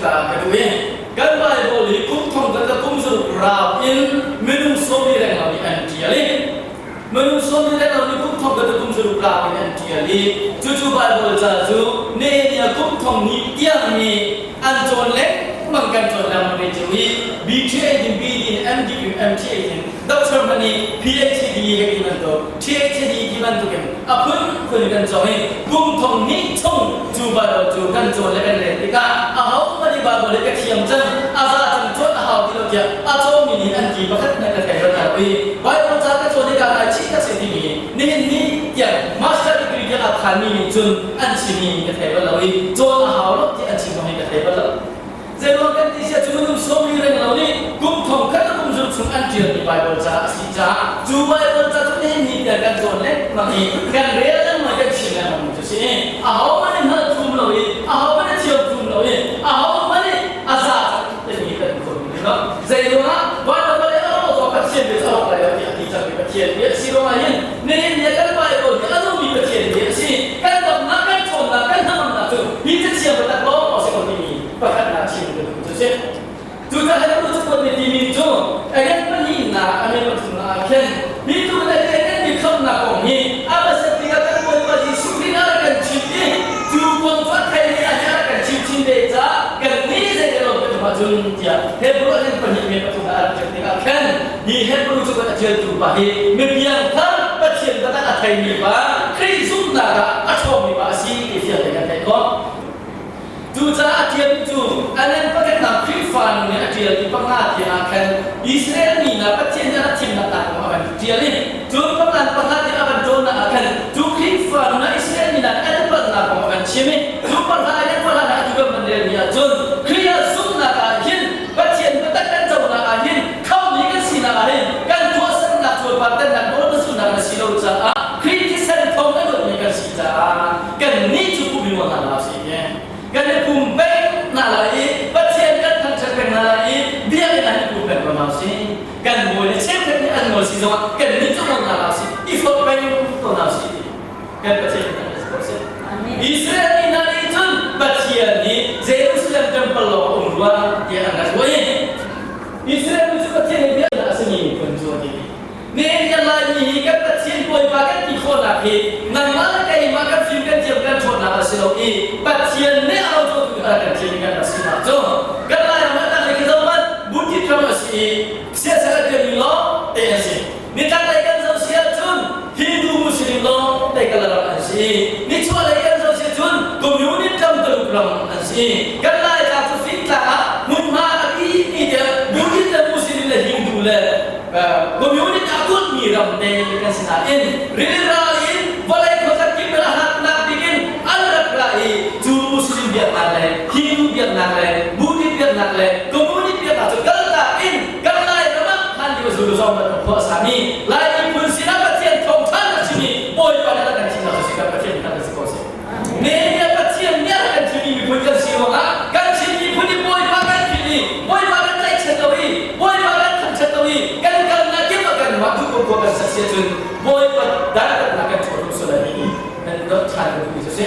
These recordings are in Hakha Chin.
ta ka duh i kan Bible hi kum thong khat le kum zaruk rau in minung sawmi renglo nih an ṭial i minung sawmi renglo nih kum thong khat le kum zaruk rau in an ṭial i cucu Bible ca cu Nehemiah kum thong hnih tiang nih an cawn lengmang kan cawn lengmang ve cio i BTA in BD in MD in MTA in Doctor hmanh nih PhD he ti bantuk PhD ti bantuk in a phunphun in kan cawng i kum thong hnih chung cu Bible cu kan cawn le kan rel tikah ahohmanh nih Bible hi ka thiam cang a za cang cawn a hau ti lo tiah a cawngmi nih an ti pakhat hmanh ka thei bal hna lo i Bible ca ka cawn i ka ngai chih tak si timi nihin ni tiang master degree tiang a phanmi nih cun an chimmi ka thei bal lo i cawn a hau lo ti an chim zong hi ka thei bal lo. Zeiruang kan ti sia cu minung sawmli renglo nih kum thong khat a kum zung chung an ṭialmi Baibal ca a si caah cu Baibal ca cu nihin ni tiang kan cawn lengmang i kan rel lengmang kan chim lengmang mi cu si. Ahohmanh nih hngalh thum lo i ahohmanh nih thiam thum lo i ahohmanh nih a za timi kan khon mi lo. Zeiruangah Baibal le a rawh Pathian bia cu a rawk lai lo tiah a ti cangmi Pathian bia a si ruangah hin nihin ni kan Baibal hi a nungmi Pathian bia a si. Kan damnak, kan ṭhawnnak, kan hnangamnak cu hi cathiang biatak lawng a si ko timi pakhatnak chim ka duh cu si. Cucaah Hebrew cakuat nih timi cu agan pahnihnak a min pathumnak ah khin hi tu le kan mi khamnak kong hi a hmasat bik ah kan Bawipa Jesuh Khrih nih a rak kan chimh i cu kong cu a thei mi ah nih a rak kan chimh chin ve caah kan nih zei kan lawm kan ahcun tiah Hebrew agan pahnih mi pathumnak a rak ṭial tikah khan hi Hebrew cakuat a ṭialtu pa hi mipiangthar Pathian biatak a theimi pa Khrih zumhnak ah a ṭhawngmi pa a si ti fiang tein kan theih khawh. Cucaah a ṭialmi cu anan pakhatnak Khrihfa nu nih a ṭialmi panga tiang ah khan Israel mi hna Pathian nih a rak thimnak hna kong a van ṭial i cun pangan panga tiang a van ṭawnnak ah khan cu Khrihfa nu hna Israel mi hna nih an palhnak kong a van chim i cu palhnak ah hin palhnak atu kan van relmi ahcun Khrih ah zumhnak ah hin Pathian biatak kan conak ah hin khamhmi kan sinak ah hin kan tuahsernak cuarpartannak nawl ka zulhnak na si lo caah Khrih thisen thawng a luatmi kan si caah kannih cu pum in hna hlah usih kan i pum peng hna lai i Pathian kan thangṭhat peng hna lai i biakinn ah i pum peng ko hna usih. Kan bawi le cheukhat nih an ngol si zongah kannih cu ngol hna hlah usih, i forh peng ko hna usih ti kan Pathian nih kan ko sih. Israel mi hna nih cun Pathian nih Jerusalem temple lawng a um rua tiah an rak ruah i Israel mi cu Pathian nih biakinn a simi miphun cu a ti. Nihin kan Laimi hi kan Pathian Bawipa kan ti khawhnak hi nangmah le keimah kan fim kan thiam kan ṭhawnnak a si lo i Pathian nih a rocotu a rak kan thim kan rak sinak cu kan Lairam ah tanglei khi zohhmanh Buddhist ram a si i siasal a tialmi lawng te an si. Nitlaklei kan zoh si ahcun Hindu Muslim lawng te kan ram an si i nichuahlei kan zoh si ahcun Communist ram Tuluk ram an si. Kan Laitlang cu fingtlang ah hmunhma a bi mi te Buddhist le Muslim le Hindu le communist a kulhmi ram te kan si nain rilral in vawlei khuazakip in a hatnak bik in an rak ra i cu Muslim biaknak le Hindu biaknak le Buddhist biaknak le Communist biaknak cu kaltak in kan Lai ram ah hlan lio zulu zong kan khua a sami Lai miphun sinah Pathian thawngṭha na chim i Bawipa nih a kan thimnak cu si kan Pathian nih kan si ko seh. Nehemiah Pathian nih a kan thimmi miphun kan si ruangah kan Chin miphun i Bawipa kan philh i Bawipa kan tlaihchan lo i Bawipa kan thangṭhat lo i kan kalnak kip ah kanmah duh ko kan sak si ahcun Bawipa dantatnak kan ṭhaw tuk sual lai i nan doh ṭhan ko duhmi cu si.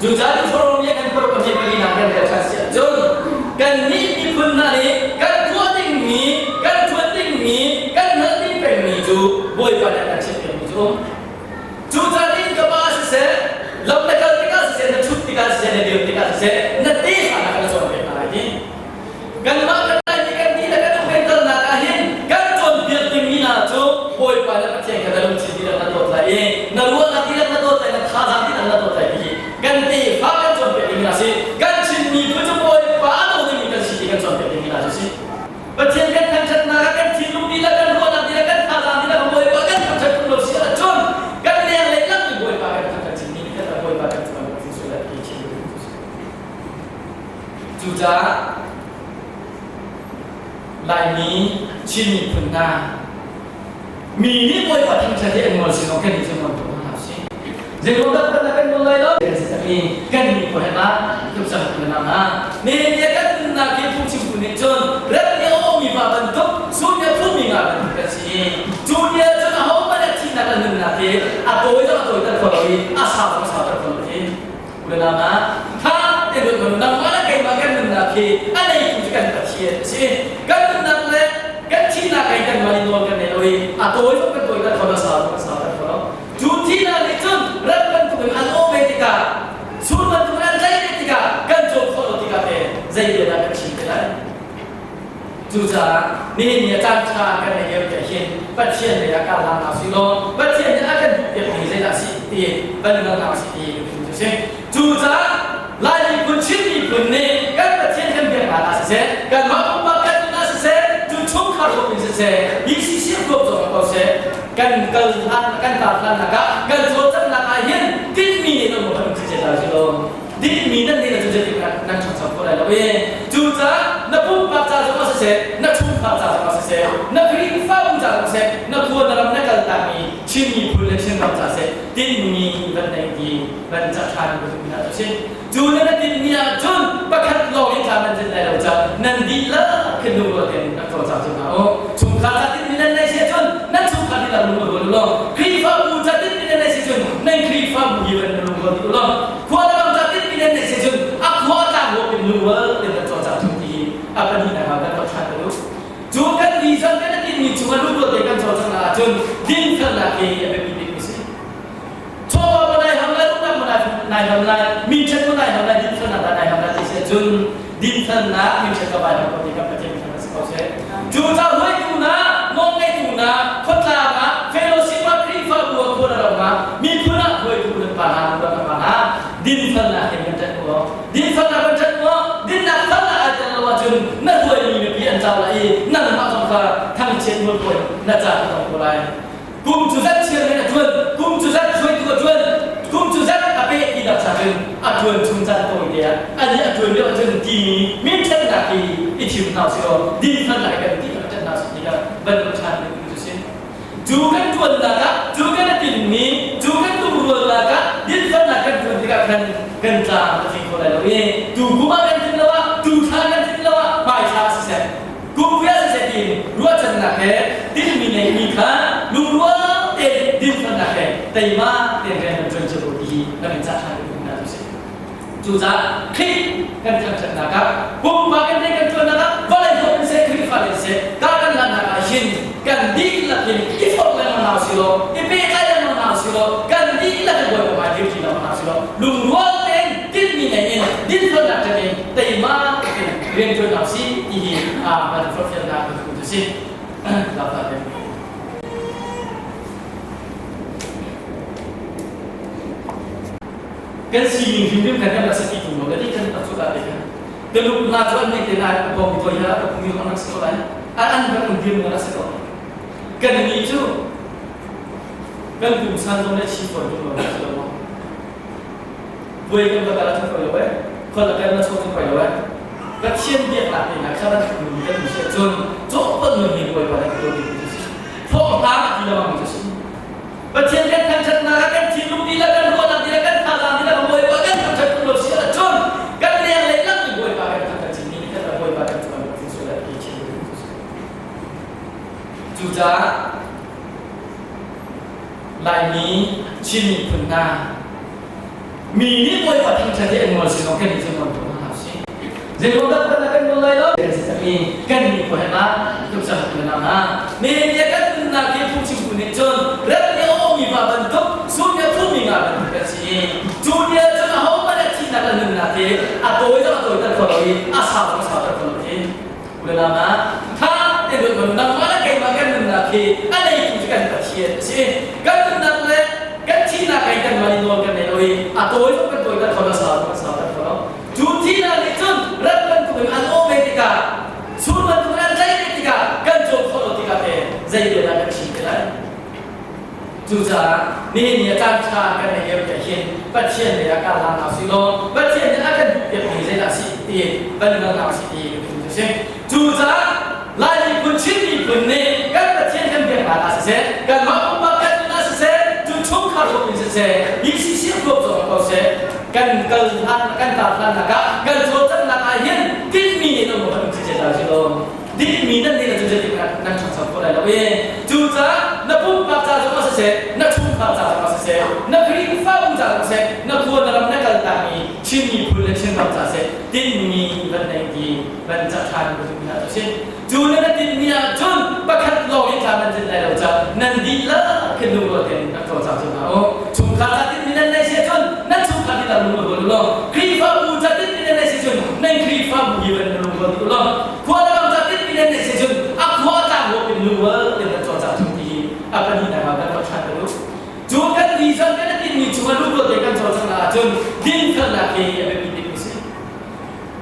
Cucaah Deuteronomy kan paruk pahnih palinak kan rel ṭhan si ahcun kannih miphun hna nih kan tuah dingmi, kan ṭuan dingmi, kan hngalh ding pengmi cu Bawipa nih a kan chimhpiakmi cu um. Cucaah in ka pa siseh, lam na kal tikah siseh, na ṭhut tikah siseh, na dir tikah siseh, na tefa na kan cawnpiak hna lai ti. Kanmah kan lai ti kan ti le kan um kan kalnak ah hin kan cawnpiak dingmi hna cu Bawipa na Pathian kha na lungthin dihlak na dawt lai i na ruahnak dihlak na dawt lai, na thazaang dihlak na dawt lai ti hi kan tefa kan cawnpiak dingmi hna si. Kan Chin miphun cu Bawipa a daw dingmi kan si ti kan cawnpiak dingmi hna cu si. Pathian kan thangṭhatnak ah kan thinlung dihlak, kan ruahnak dihlak, kan thazaang dihlak Bawipa kan thangṭhat khun lo si ahcun kan lenglei lam in Bawipa kan thangṭhat chin ni kan Bawipa kan cungah lungthin sual ti chin Cucaah Laimi Chin miphun hna mi nih Bawipa thangṭhat hi an ngol si lo kan nih cu ngol tuk hna usih. Zeiruang dah kan kan ngol lai lo? Kan si mi kan mi ko he ma tuk sang tu na ma. Ne ne kan nunnak hi phungchimtu nih cun rat ni a mi pa bantuk sun ya phun mi nga bantuk kan si. Cu nia cun a ho hmanh a thihnak an nunnak hi a tawi zong a tawi ter kho lo i a sau zong a sau ter kho lo hi. Unau na tha te dot nang ma na keimah kan nunnak nunnak hi a neitu cu kan Pathian a si. Kan nunnak le kan thihnak ai kan mah nawl kan nei lo i a tawi zong kan tawi kan kho lo, sau kan sau kan kho lo. Cu thihnak nih cun rat bantukin an awh ve tikah, sur bantukin an tlaih ve tikah kan cawn khawh lo tikah te zei bia dah kan chim te lai? Cucaah nihin ni a caan ṭha kan neih lio te hin Pathian lei ah kar hlang hna usih law Pathian nih a kan duhpiakmi zeidah a si ti van hngal hna usih ti biapi cu a si. Cucaah Lai miphun Chin miphun nih kan Pathian kan biaknak ah siseh, kanmah pumpak kan nun ah siseh, cu chungkhar huap in siseh, BCC huap zong ah ko seh, kan kal hlan kan kar hlannak ah kan cawlcanghnak ah hin tinhmi nih nan kan um si hna usih law dinmi nan nih na cu zeitik nan ṭhangcho kho lai lo i cucaah na pumpak ca zong ah siseh na chungkhar ca zong ah siseh na Khrihfabu ca zong siseh na khua na ram na kaltakmi Chin miphun le Chin ram ca seh tinhmi van nei ti van ca ṭhan ka duhmi hna cu si cu na na tinhmi ahcun pakhat lawng in thla nan zin lai lo ca nan dihlak khin lungrual tein rak cawlcang cio hna u chungkhar ca tinhmi nan nei si ahcun nan chungkhar dihlak lungrual u law Khrihfabu ca tinhmi nan nei si cun nan Khrihfabu hi van lungrual dih u law khua le ram ca tinhmi nan nei si cun a khua a tlang ruak in lungrual tein nan cawlcang cio ti hi a pahnihnak ah kan rak ṭhan ka duh cu kan vision kan tinhmi chungah lungrual tein kan cawlcangh ahcun dinfelnak hi a biapi bik mi si Chawva mo nai ham lai, uknak mo nai ham lai, minṭhat mo nai ham lai, dinfelnak dah nai ham lai ti si ahcun dinfelnak minṭhat ka vai ham ko ti kan Pathian min si ko seh. Cu ca hruaitu na, nawlngeitu na, khuatlang ah, fellowship ah, Khrihfabu ah, khua na ram ah, miphun ah hruaitu nan pa hna, nan pa hna, dinfelnak he kan ṭanh u. Dinfelnak kan ṭanh u. Dinnak felnak ai tel lo ahcun na hruaimi mipi an cau lai i nangmah zong kha thangchiat mualphawi na ca ka tong ko lai. Kum cu zat chiar in a ṭuan, kum cu zat hruaitu a ṭuan, kum cu zat a peh ti dak cha cun a ṭuan chung caan tawi te ah ani a ṭuan lio ahcun timi minṭhatnak hi i thim hna usih law dinfelnak kan ti kan ṭanh hna usih ti kha van um ṭhan ding cu si. Cu kan ṭuannak ah, cu kan a tinmi, cu kan lungrualnak ah dinfelnak kan ṭuan tikah khan kan tlang a tling kho lai lo i tu kum ah kan tlin lo ah, tu thla kan tlin lo ah hmai thla siseh Kum vialte tiin ruahchannak he tinhmi ngeimi kha lungrual tein dinfelnak he teima tein rian kan ṭuan cio ti hi kan in cah ṭhan duh hna cu si. Cucaah Khrih kan thangṭhatnak ah pumpak in rian kan ṭuannak ah vawlei huap in seh Khrihfa in seh kar kan lannak ah hin kan dihlak in i forh lengmang hna usih law i pehtlai lengmang hna usih law kan dihlak in Bawipa hmai dirṭi lengmang hna usih law lungrual tein tinhmi ngei in dinfelnak ṭan in teima tein rianṭuannak si ti hi kan forhfialnak ka duh cu si. Kan sining hrimhrim kan kan rak si ti tung lo le kan rak cu ta te khan Tuluk na cu an nei te lai bom ko ya ka pumi an rak si ko lai an an rak um dir rak si ko kan ni cu kan kum san zong le chi fawn tung lo si lo Puai kan va kal ahcun poi lo eh. Khual a kal na chaw cun poi lo eh. Pathian biaknak te hna kha ran nun kan si ahcun cawhpal nun hi Bawipa nih a dawt mi si. Thawhhlang a ti lengmang mi si. Pathian kan thangṭhatnak ah kan thinlung dihlak kan ruahnak dihlak kan thazaang dihlak Bawipa kan thangṭhat lo si ahcun kan leng lei lang in Bawipa kan thangṭhat chin ni kan Bawipa kan cungah kan sual ti chin. Cucaah Laimi Chin miphun hna mi nih Bawipa thangṭhat hi an ngol si zong kan nih cu ngol ko hna usih. Zeiruang dah kan kan ngol lai lo? Kan si cang i kan nih ko he ma tuk cang kan na. Nihin ni kan nunnak hi phungchimtu nih cun rat nih a awmi pa bantuk sun nih a phumi nga bantuk kan si i cu ni ah cun ahohmanh a thihnak a nunnak hi a tawi zong a tawiter kho lo i a sau zong a sauter kho lo hi. Ulelam ah tha te ruat hmanh nangmah le keimah kan nunnak hi a neitu cu kan Pathian a si. Kan nunnak le kan thihnak ei kan mah in nawl kan nei lo i a tawi zong kan tawi kan kho lo, sau kan sau kan kho lo. Cu thihnak nih cun rat bantukin an awh ve tikah sur bantukin an tlaih ve tikah kan cawn khawh lo tikah te zei bia dah kan chim te lai? Cucaah nihin ni a caan ṭha kan neih lio te hin Pathian lei ah kar hlang hna usih law Pathian nih a kan duhpiakmi zeidah a si ti van hngal hna usih ti biapi cu si. Cucaah Lai miphun Chin miphun nih kan Pathian kan biaknak ah siseh, kanmah pumpak kan nun ah siseh, cu chungkhar huap in siseh, BCC huap zong ko seh, kan kal hlan kan kar hlannak ah kan cawlcanghnak ah hin tinhmi nih nan kan um cicet lai law dinhmi nan nih cu zeitik nan ṭhangcho kho lai lo i cucaah na pumpak ca zong ah siseh na chungkhar ca zong ah siseh na Khrihfabu ca zong siseh na khua na ram na kal. kaltakmi Chin miphun le Chin ram ca seh tinhmi van nei ti van ca ṭhan ka duh hna cu si. Cu nan a tinhmi ahcun pakhat lawng in thla nan tlin lai lo ca nan dihlak khin lungrual tein rak cawlcang cio hna u. Chungkhar ca tinhmi nan neih si ahcun nan chungkhar dihlak lungrual u law Khrihfabu ca tinhmi nan neih si cun nan Khrihfabu hi van lungrual dih u law khua le ram ca tinhmi nan neih si cun a khua a tlang huap in lungrual tein nan cawlcang cio ti hi a pahnihnak ah kan ruat ṭhan ka duh. Cu kan vision kan i tinhmi chungah lungrual tein kan cawlcangh ahcun dinfelnak hi a biapi bikmi si.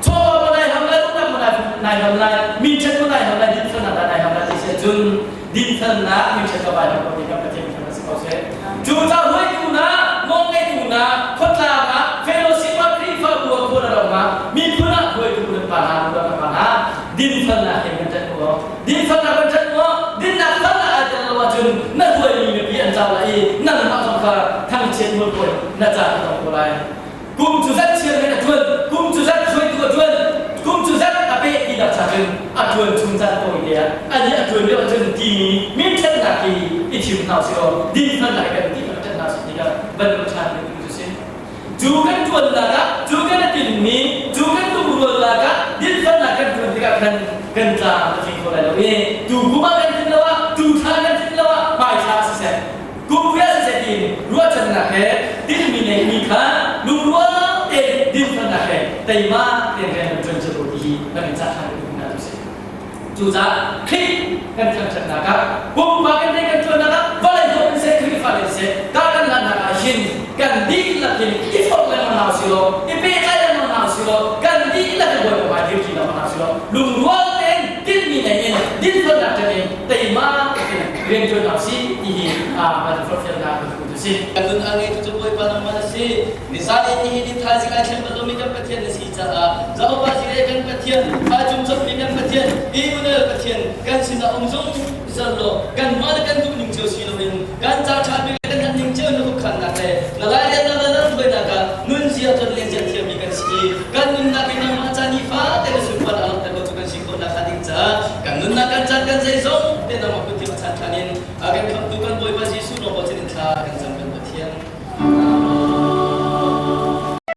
Chawva ma nai ham lai, uknak ma nai ham lai, minṭhat ma nai ham lai, dinfelnak dah nai ham lai ti si ahcun dinfelnak minṭhat ka vai ham ko ti kan Pathian min si ko seh. Cu ca hruaitu na, nawlngeitu na, khuatlang ah, fellowship ah, Khrihfabu ah, khua ram ah, miphun ah hruaitu nan pa hna, nu kan pa hna, dinfelnak he kan ṭanh u law, dinfelnak kan ṭanh u law, dinnak felnak ai tel lo ahcun na hruaimi mipi an cau lai i nangmah zong kha thangchiat mualphawi na ca na tong ko lai. Kum cu zat chiar men a ṭuan, kum cu zat hruaitu a ṭuan, kum cu zat a peh ti dak cha cun a ṭuan chung caan tawi te ah ani a ṭuan lio ahcun timi minṭhatnak hi i thim hna usih law dinfelnak hi kan ti kan ṭanh hna usih ti kha van um ṭhan ding cu si. Cu kan ṭuannak ah, cu kan i tinhmi, cu kan lungrualnak ah dinfelnak kan ṭuan tikah khan kan tlang a tling kho lai lo i tu kum ah kan tlin lo ah, tu thla kan tlin lo ah hmai thla siseh, kum vial siseh tiin ruahchannak he tinhmi neihmi kha lungrual tein dinfelnak he teima tein rian kan ṭuan cio ko ti hi kan in cah ṭhan duh hna cu si. Cucaah Khrih kan thangṭhatnak ah pumpak in rian kan ṭuannak ah vawlei huap in seh Khrihfa in seh kar kan lannak ah hin kan dihlak in i forh lengmang hna usih law i pehtlai lengmang hna usih law kan dihlak in Bawipa hmai dirṭi lengmang hna usih law lungrual tein tinhmi nei in dinfelnak ṭan in teima tein rian ṭuan hna usih ti hi kan forhfialnak kan cu si. Kan nun a ngeitu cu Bawipa nangmah na si. Nizan in nihin in thaizing ai thleng bal lomi kan Pathian na si caah Jehovah Jireh kan Pathian, Thaicung cawkmi kan Pathian, Immanuel Pathian kan sinah um zungzal law kanmah le kan duhning cio si loin kan ca ṭha bik le kan herhning cio na khuakhannak le na lairiannak le na hruainak ah nunzia ton le zia thiammi kan si i kan nunnak in nangmah ca nifate na sunparnak a langhter ko cu kan si khawh nakhnga ding caah kan nunnak kan caan kan zeizong te nangmah kut thiam a chan ṭhan in a kan khamhtu kan.